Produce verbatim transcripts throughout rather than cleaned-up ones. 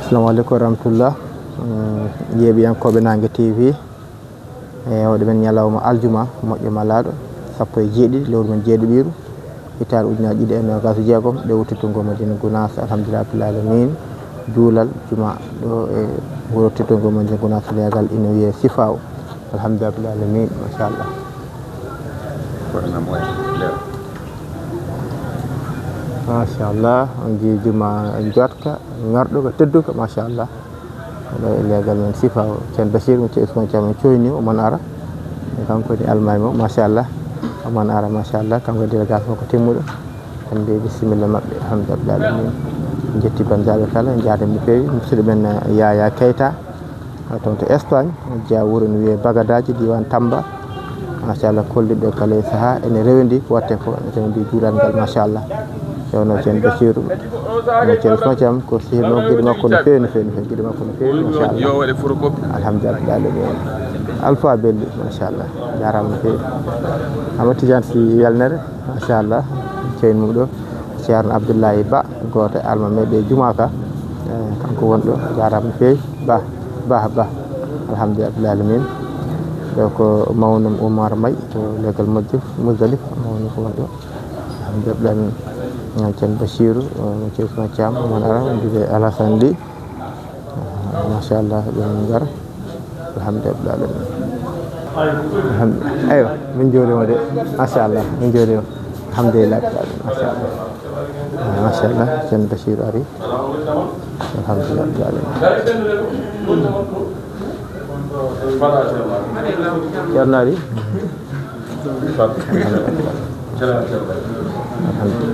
Assalamu aleykum wa rahmatullah. Eh, yeeɓiyankooɓe Naange T V, e oɗo men ñalawma aljuma moƴƴo malaaɗo, sappo e jeeɗiɗi lewru men jeeɗiɗiiru, hitaande ujunaaji ɗiɗi e noogaas e jeegom, ɗo wuttitungo Madina Gunaas, alhamdulillahi rabbil aalamiin. Juulal juma ɗo e wuro teddungo Madina Gunaas leegal ina wiyee Sifaaw, alhamdulillahi rabbil aalamiin, machallah. Machallah, on njii juma njotka, ŋarɗuka, tedduka, machallah. Ɗo e leegal men Sifaaw, Ceerno Basiir, mo Ceerno Usmaan Caam en coyni, oman ara. E kanko woni almaami mo, machallah. Oman ara, machallah. Kanko e délégation ko timmuɗo. En mbiyi bisimilla maɓɓe, alhamdulillahi rabbil aalamiin. En njetti banndiraaɓe kala, en njaarniima no feewi. Musidɗo men, eh, Yaya Keita, eh, toon to Espagne, jeyaa wuro no wiyee Bagadaaji, diiwaan Tamba. Machallah, kolliɗo kala e sahaa, ene rewndi ko waɗetee ko, ene rewndi juulal ngal, machallah. Ceerno Ceerno Basiiru, mo Ceerno Usmaan Caam, ko sehil makko, giɗo makko no feewi, no feewi, no feewi, giɗo makko no feewi, machallah. Alhamdulillahi rabbil aalamiin. Alpha Belli, machallah, jaaraama no feewi. Amadou Tidiane Sy Welnere, machallah, ceerno mum ɗo, Ceerno Abdoulaye Ba, gooto e almameeɓe e jumaa ka, eh, kanko won ɗo, jaaraama no feewi. Ba, Ba, Ba. Alhamdulillahi rabbil aalamiin. Ɗo ko mawnum Oumar May to leegal Mojjo, Muzdalifa, mawni ko won ɗo. Alhamdulillahi rabbil aalamiin. Ceerno Basiiru, eh, Ceerno Usmaan Caam, mon ara, on mbiyetee Alassane Ly. Ah, machallah, ɓe ngara. Alhamdulillahi rabbil aalamiin. Alhamdu-, eywa, min njuuriima de. Machallah, min njuuriima. Alhamdulillahi rabbil aalamiin. Machallah. Ah, machallah, Ceerno Basiiru ari. Alhamdulillahi rabbil aalamiin. Ceerno ari. Alhamdulillahi.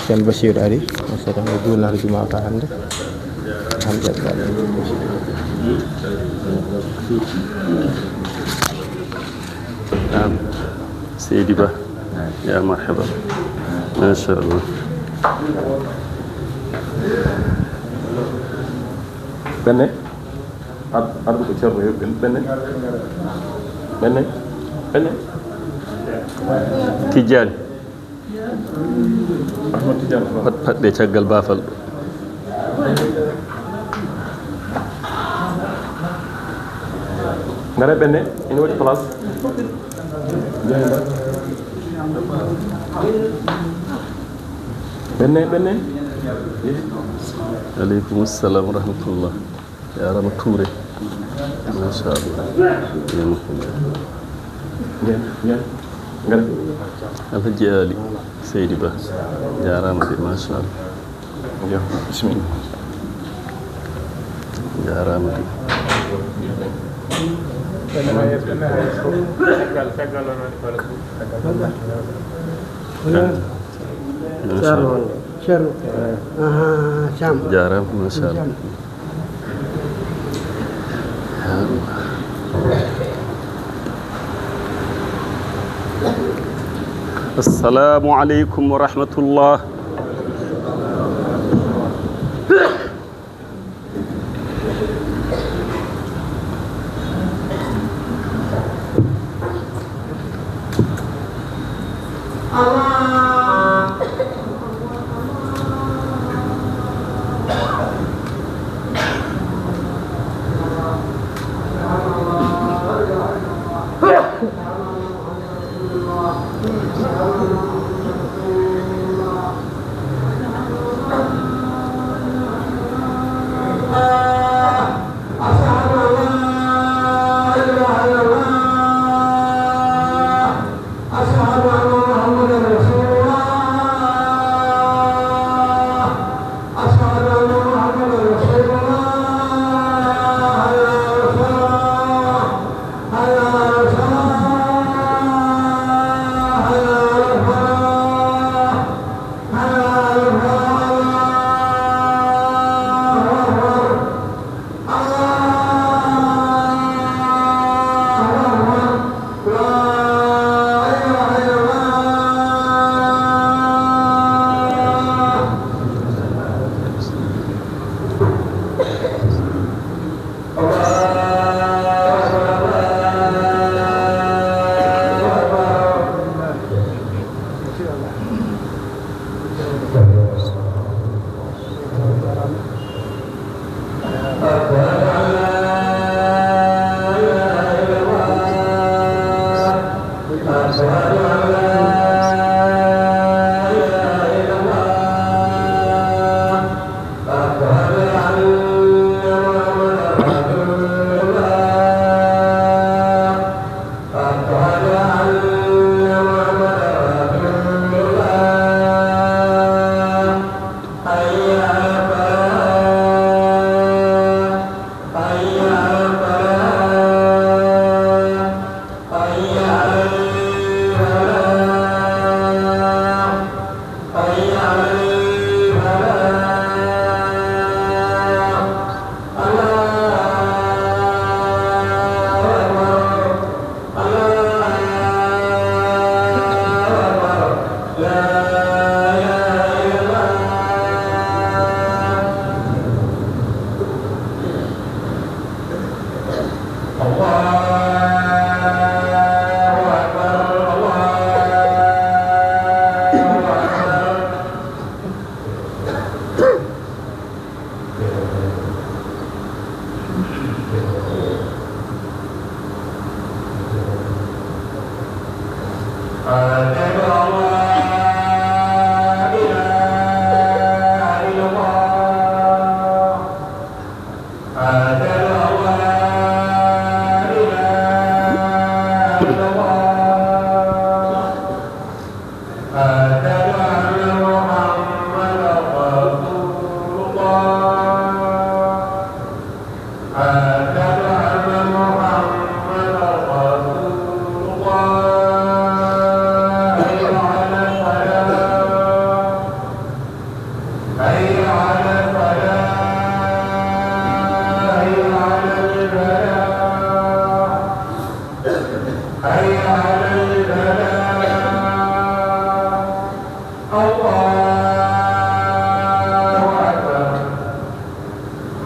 Ceerno Basiiru ari, on sota mo juulnaare jumaa ka hannde. Hannde. Naam. Seydi Ba. Ya marhaba. Machallah. Ɓenne. Ar-, ardu ko ceerno heɓi ɓen-, ɓenne. Ɓenne. Ɓenne. Tijjaani. Ahmad Tidiane Ba. Pat-, patɓe caggal baafal. Ngare ɓenne, ina waɗi place. Ɓenne, ɓenne. Aleykum salam wa rahmatullah. Jaaraama Touré. Machallah. Yen, yen. Ngar. Alhaji Ali Seydi Ba. Jaaraama de, machallah. Yo, bisimilla. Jaaraama de. Machallah. Ceerno. Aha, Caam. Jaaraama, machallah. Assalamu aleykum wa rahmatullah.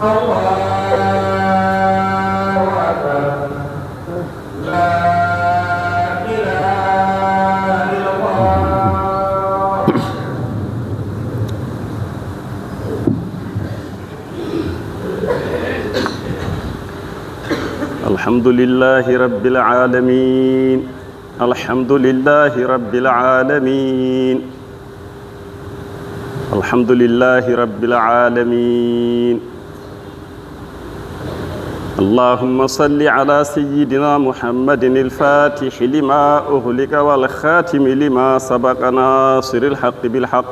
الله أكبر. لا إله إلا الله. الحمد لله رب العالمين. الحمد لله رب العالمين. الحمد لله رب العالمين. اللهم صل على سيدنا محمد الفاتح لما أغلق والخاتم لما سبق ناصر الحق بالحق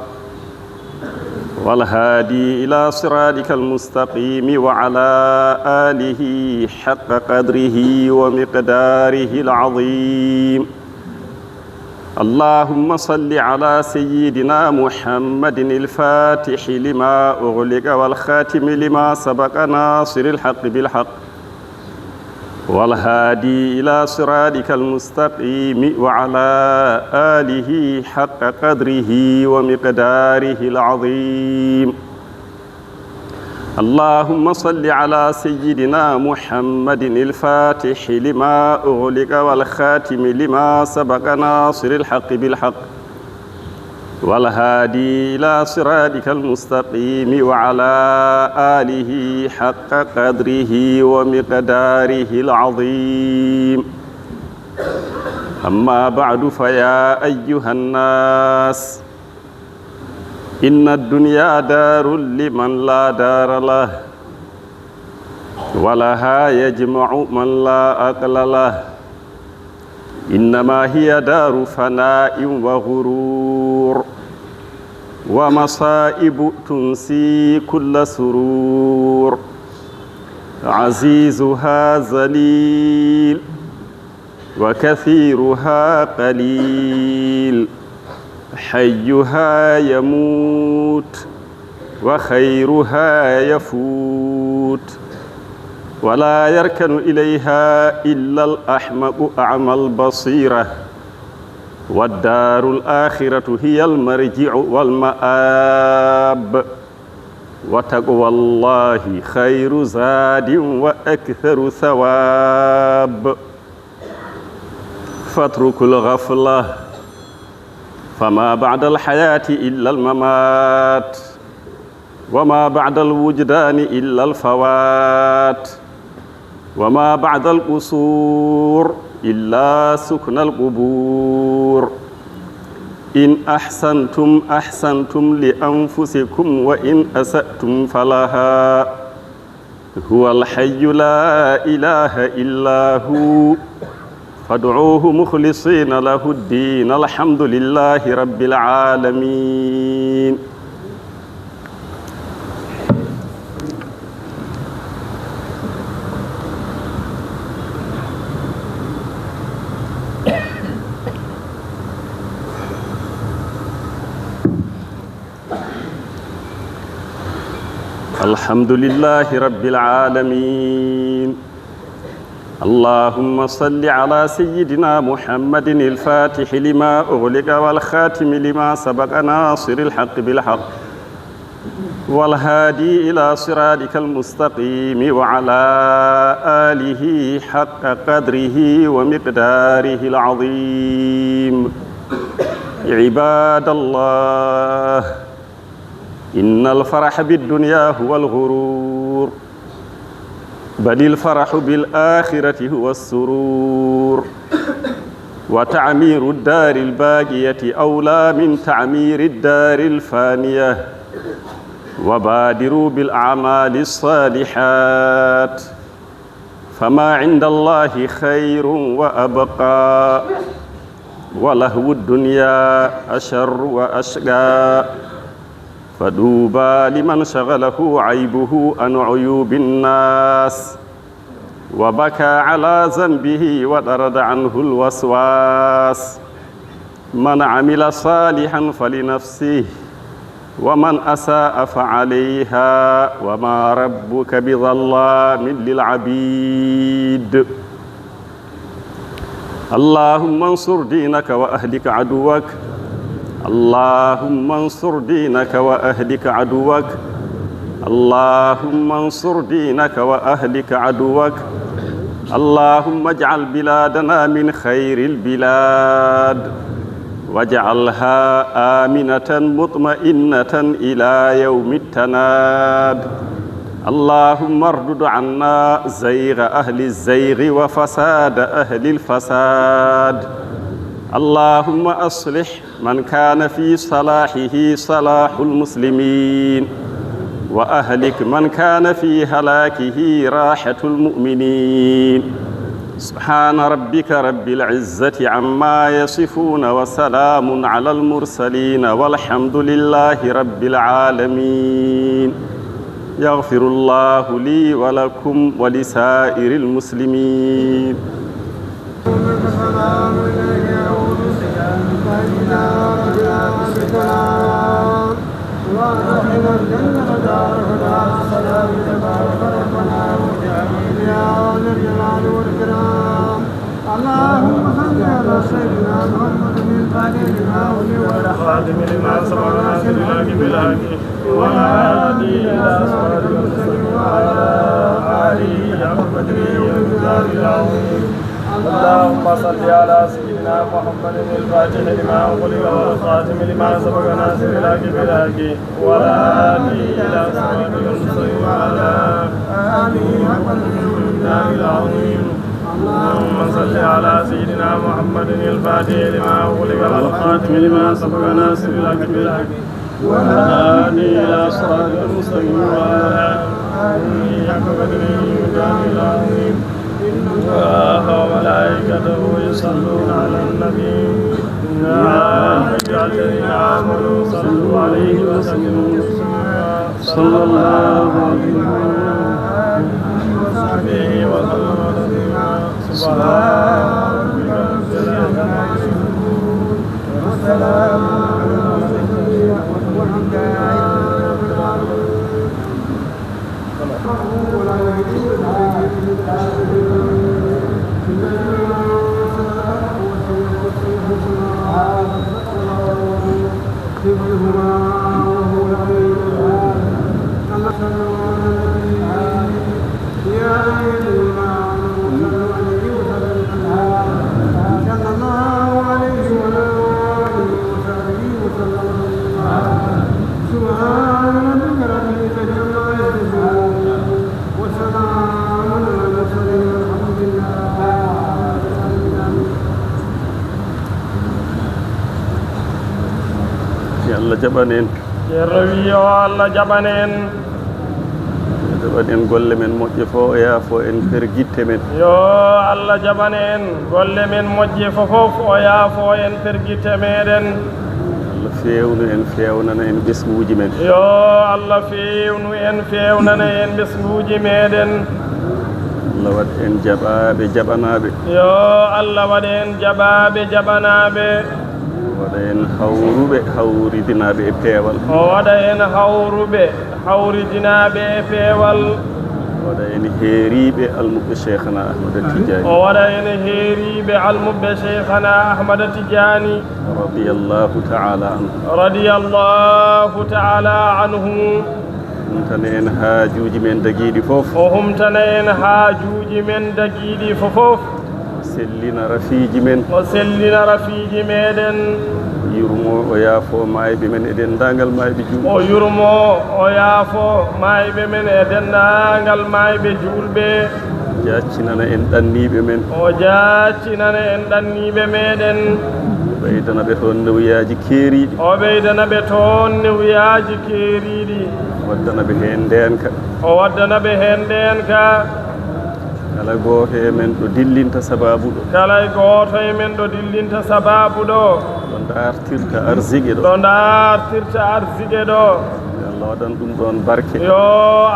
والهادي إلى صراطك المستقيم وعلى آله حق قدره ومقداره العظيم. اللهم صل على سيدنا محمد الفاتح لما أغلق والخاتم لما سبق ناصر الحق بالحق والهادي إلى صراطك المستقيم وعلى آله حق قدره ومقداره العظيم. اللهم صل على سيدنا محمد الفاتح لما أغلق والخاتم لما سبق ناصر الحق بالحق والهادي إلى صراطك المستقيم وعلى آله حق قدره ومقداره العظيم. أما بعد، فيا أيها الناس، إن الدنيا دار لمن لا دار له، ولها يجمع من لا عقل له. إنما هي دار فناء وغرور، ومصائب تنسي كل سرور. عزيزها ذليل، وكثيرها قليل، حيها يموت وخيرها يفوت، ولا يركن إليها إلا الأحمق أعمى البصيرة، والدار الآخرة هي المرجع والمآب، وتقوى الله خير زاد وأكثر ثواب. فاتركوا الغفلة، فما بعد الحياة إلا الممات، وما بعد الوجدان إلا الفوات، وما بعد القصور إلا سكن القبور. إن أحسنتم أحسنتم لأنفسكم وإن أسأتم فلها. هو الحي لا إله إلا هو فادعوه مخلصين له الدين. الحمد لله رب العالمين. الحمد لله رب العالمين. اللهم صل على سيدنا محمد الفاتح لما أغلق والخاتم لما سبق ناصر الحق بالحق والهادي إلى صراطك المستقيم وعلى آله حق قدره ومقداره العظيم. عباد الله، إن الفرح بالدنيا هو الغرور، بل الفرح بالآخرة هو السرور، وتعمير الدار الباقية أولى من تعمير الدار الفانية، وبادروا بالأعمال الصالحات، فما عند الله خير وأبقى، ولهو الدنيا أشر وأشقى، فطوبى لمن شغله عيبه عن عيوب الناس، وبكى على ذنبه وطرد عنه الوسواس. من عمل صالحا فلنفسه ومن أساء فعليها وما ربك بظلام للعبيد. اللهم انصر دينك وأهلك عدوك. اللهم انصر دينك وأهلك عدوك. اللهم انصر دينك وأهلك عدوك. اللهم اجعل بلادنا من خير البلاد، واجعلها آمنة مطمئنة إلى يوم التناد. اللهم اردد عنا زيغ أهل الزيغ وفساد أهل الفساد. اللهم أصلح من كان في صلاحه صلاح المسلمين، وأهلك من كان في هلاكه راحة المؤمنين. سبحان ربك رب العزة عما يصفون، وسلام على المرسلين، والحمد لله رب العالمين. يغفر الله لي ولكم ولسائر المسلمين. اللهم صل على سيدنا محمد الفاتح لما أغلق والخاتم لما سبق ناصر الحق بالحق والهادي إلى صراطك المستقيم وعلى آله حق قدره ومقداره العظيم. اللهم صل على سيدنا محمد الفاتح لما أغلق والخاتم لما سبق ناصر الحق بالحق والهادي إلى صراطك المستقيم وعلى آله حق قدره ومقداره العظيم. اللهم صل على سيدنا محمد الفاتح لما أغلق والخاتم لما سبق ناصر الحق بالحق والهادي إلى صراطك المستقيم وعلى آله حق قدره ومقداره العظيم. إن الله وملائكته يصلون على النبي. يا أيها الذين آمنوا صلوا عليه وسلموا تسليما. صلى الله عليه وعلى آله وصحبه وسلم تسليما. سبحان ربك رب العزة عما يصفون. والسلام على المرسلين والحمد لله رب العالمين. يا أيها الذين آمنوا صلوا عليه وسلموا تسليما. صلى الله عليه وعلى آله وصحبه وسلم. سبحان ربك رب العزة عما يصفون. وسلام على المرسلين والحمد لله رب العالمين. Yo Allah jaɓan en. Ceerno wi yo Allah jaɓan en. Yo jaɓan en golle men moƴƴe fof, o yaafo en pergitte men. Yo Allah jaɓan en golle men moƴƴe fof, o yaafo en pergitte meɗen. Allah feewnu en, feewnana en ɓesnguuji men. Yo Allah feewnu en, feewnana en ɓesnguuji meɗen. Allah waɗ en jaɓaaɓe, jaɓanaaɓe. Yo Allah waɗ en jaɓaaɓe, jaɓanaaɓe. O waɗa en hawruɓe, hawridinaaɓe e peewal. O waɗa en hawruɓe, hawridinaaɓe e peewal. O waɗa en heeriiɓe almuɓɓe Cheikhana Ahmada Tidiani. O waɗa en heeriiɓe almuɓɓe Cheikhana Ahmada Tidiani. Radiyallahu ta'ala anhu. Radiyallahu ta'ala anhu. Humtana en haajuuji men dagiiɗi fof. O humtana en haajuuji men dagiiɗi fof. O sellina rafiiji men. O sellina rafiiji meɗen. O yurmo, o yaafo maayɓe men e denndaangal maayɓe juulɓe. O yurmo, o yaafo maayɓe men e denndaangal maayɓe juulɓe. Jaaccinana en ɗanniiɓe men. O jaaccinana en ɗanniiɓe meɗen. O ɓeydana ɓe toon newiyaaji keeriiɗi. O ɓeydana ɓe toon newiyaaji keeriiɗi. O waddana ɓe heen ndeenka. O waddana ɓe heen ndeenka. Kala gooto e men ɗo dillinta sabaabu ɗo. Kala e gooto e men ɗo dillinta sabaabu ɗo. Ɗo ndaartirta arsike ɗo. Ɗo ndaartirta arsike ɗo. Yo Allah waɗan ɗum ɗoon barke. Yo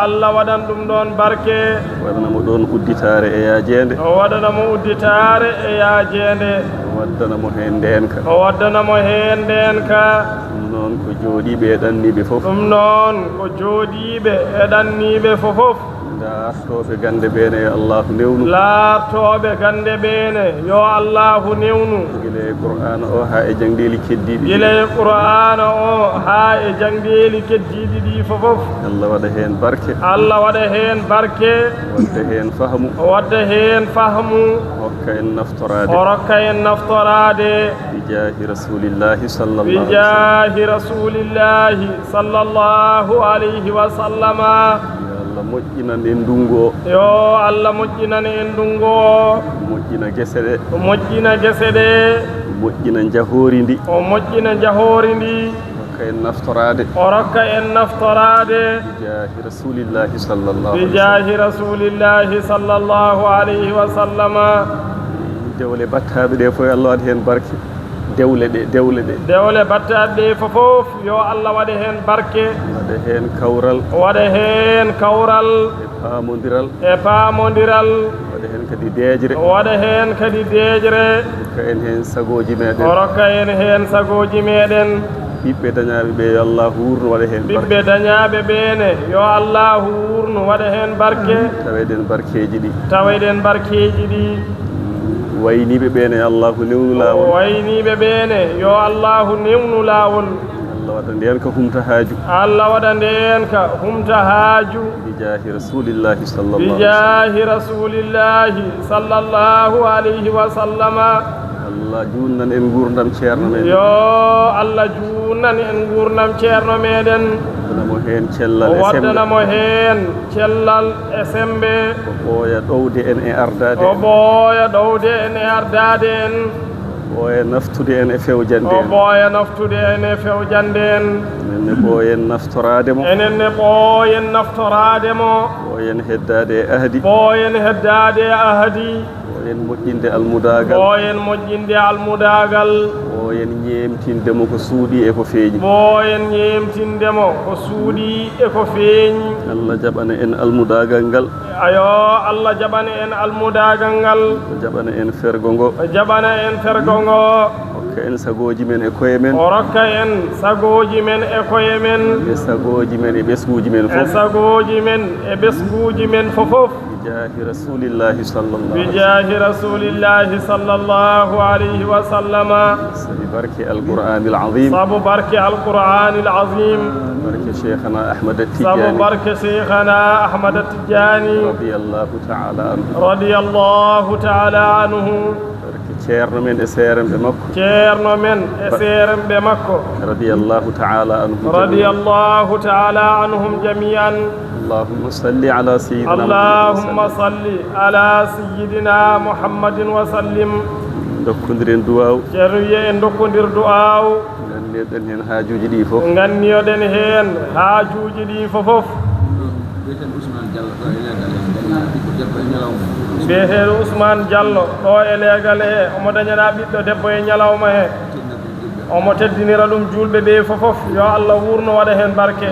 Allah waɗan ɗum ɗoon barke. Waɗana mo ɗoon udditaare e yaajeende. O waɗana mo udditaare e yaajeende. O waddana mo heen ndeenka. O waddana mo heen ndeenka. Ɗum noon ko jooɗiiɓe e ɗanniiɓe fof. Ɗum noon ko jooɗiiɓe e ɗanniiɓe fof fof. Laartooɓe gannde ɓee ne, yo Allaahu newnu. Laartooɓe gannde ɓee ne, yo Allaahu newnu. Gila e Qur'aana o haa e jaŋdeeli keddiiɗi. Gila e Qur'aana o haa e jaŋdeeli keddiiɗi ɗi fof fof. Allah waɗa heen barke. Allah waɗa heen barke. Wadda heen fahmu. Wadda heen fahmu. Hokka en naftoraade. O rokka en naftoraade. Bijaahi Rasuulillaahi sallallaahu alayhi wa sallam. Bijaahi Rasuulillaahi sallallaahu alayhi wa sallama. Yo Allah moƴƴinan en ndunngu o. Yo Allah moƴƴinan en ndunngu o. Moƴƴina gese ɗe. O moƴƴina gese ɗe. Moƴƴina njahoori ndi. O moƴƴina njahoori ndi. Rokka en naftoraade. O rokka en naftoraade. Bijaahi Rasuulillaahi sallallaahu alayhi wa sallam. Bijaahi Rasuulillaahi sallallaahu alayhi wa sallama. Dewle battaaɗe ɗe fof, Allah waɗa heen barke. Dewle ɗe, dewle ɗe. Dewle battaaɗe ɗe fof fof, yo Allah waɗe heen barke. Waɗa heen kawral. Waɗa heen kawral. E paamondiral. E paamondiral. Waɗa heen kadi deeƴre. Waɗa heen kadi deeƴre. Rokka en heen sagooji meeɗen. O rokka en heen sagooji meeɗen. Ɓiɓɓe dañaaɓe ɓe, yo Allaahu wuurnu, waɗa heen barke. Ɓiɓɓe dañaaɓe ɓe ne, yo Allaahu wuurnu, waɗa heen barke. Taweɗen barkeeji ɗi. Taweɗen barkeeji ɗi. Wayniiɓe ɓe ne, Allaahu newnu laawol. Wayniiɓe ɓe ne, yo Allaahu newnu laawol. Allah waɗa ndeen ka humta haaju. Allah waɗa ndeen ka humta haaju. Bijaahi Rasuulillaahi sallallaahu alayhi wa sallam. Bijaahi Rasuulillaahi sallallaahu alayhi wa sallama. Allah juutnan en nguurndam ceerno men. Yo Allah juutnan en nguurndam ceerno meɗen. Waddana mo heen cellal e semmbe. Waddana mo heen cellal e semmbe. O ɓooya ɗowde en e ardaade en. O ɓooya ɗowde en e ardaade en. Ɓooya naftude en e fewjande en. O ɓooya naftude en e fewjande en. Enen ne ɓooyen naftoraade mo. Enen ne ɓooyen naftoraade mo. Ɓooyen heddaade e ahdi. Ɓooyen heddaade e ahdi. Ɓooyen moƴƴinde almudaagal. Ɓooyen moƴƴinde almudaagal. Ɓooyen ñeemtinde mo ko suuɗii e ko feeñi. Ɓooyen ñeemtinde mo ko suuɗii e ko feeñi. Allah jaɓana en almudaagal ngal. Ayo, Allah jaɓana en almudaagal ngal. O jaɓana en fergo ngo. O jaɓana en fergo ngo. Hokka en sagooji men e koye men. O rokka en sagooji men e koye men. E sagooji men e ɓesnguuji men fof. E sagooji men e ɓesnguuji men fof fof. Bijaahi Rasuulillaahi sallallaahu alayhi wa sallam. Bijaahi Rasuulillaahi sallallaahu alayhi wa sallama. Sabu barke Alqur'aanil Aziim. Sabu barke Alqur'aanil Aziim. Barke Sheekhanaa Ahmad At-Tijaani. Sabu barke Sheekhanaa Ahmad At-Tijaani. Radiyallaahu ta'aalaa anhu. Radiyallaahu ta'aalaa anhu. Barke ceerno men e seeremɓe makko. Ceerno men e seeremɓe makko. Radiyallaahu ta'aalaa anhum jamii'an. Radiyallaahu ta'aalaa anhum jamii'an. Allahumma salli ala sayyidina Muhammadin wa sallim. Allahumma salli ala sayyidina Muhammadin wa sallim. Ndokkondiren duwaaw. Ceerno wiye en ndokkondir duwaaw. Nganndirɗen heen haajuuji ɗi fof. Nganniyoɗen heen haajuuji ɗi fof fof. Biyeteeɗo Ousmane Diallo ɗo e leegal he, dañi ɓiɗɗo debbo e ñalawma. Biyeteeɗo Ousmane Diallo ɗo e leegal he, omo dañana ɓiɗɗo debbo e ñalawma he. Omo teddinira ɗum juulɓe ɓe fof fof. Yo Allah wuurno, waɗa heen barke.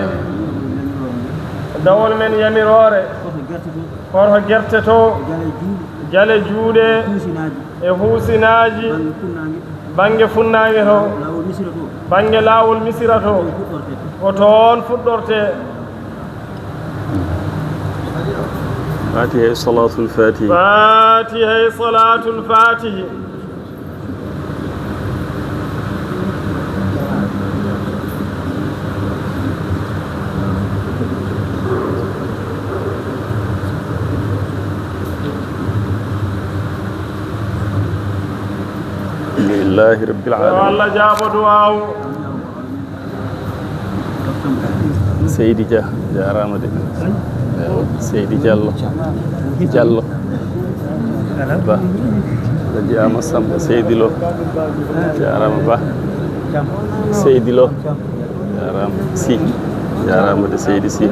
Dawol men yamiroore. Koto gerte to. Koto gerte to. Jale juuɗe. Jale juuɗe. Huusinaaji. E huusinaaji. Bannge funnaange. Bannge funnaange to. Laawol Misira to. Bannge laawol Misira to. Ko toon fuɗɗorte. Ko toon fuɗɗorte. Faatiha e Salaatul Faatihi. Faatiha e Salaatul Faatihi. Alhamdulillahi Rabbil Yo Alamin. Allah jaabo duwaaw. Seydi Dia, jaaraama de. Seydi Diallo. Diallo. Ba. Alhaji Ama Samba, Seydi Lo. Jaaraama Ba. Seydi Lo. Jaaraama Sy. Jaaraama de, Seydi Sy.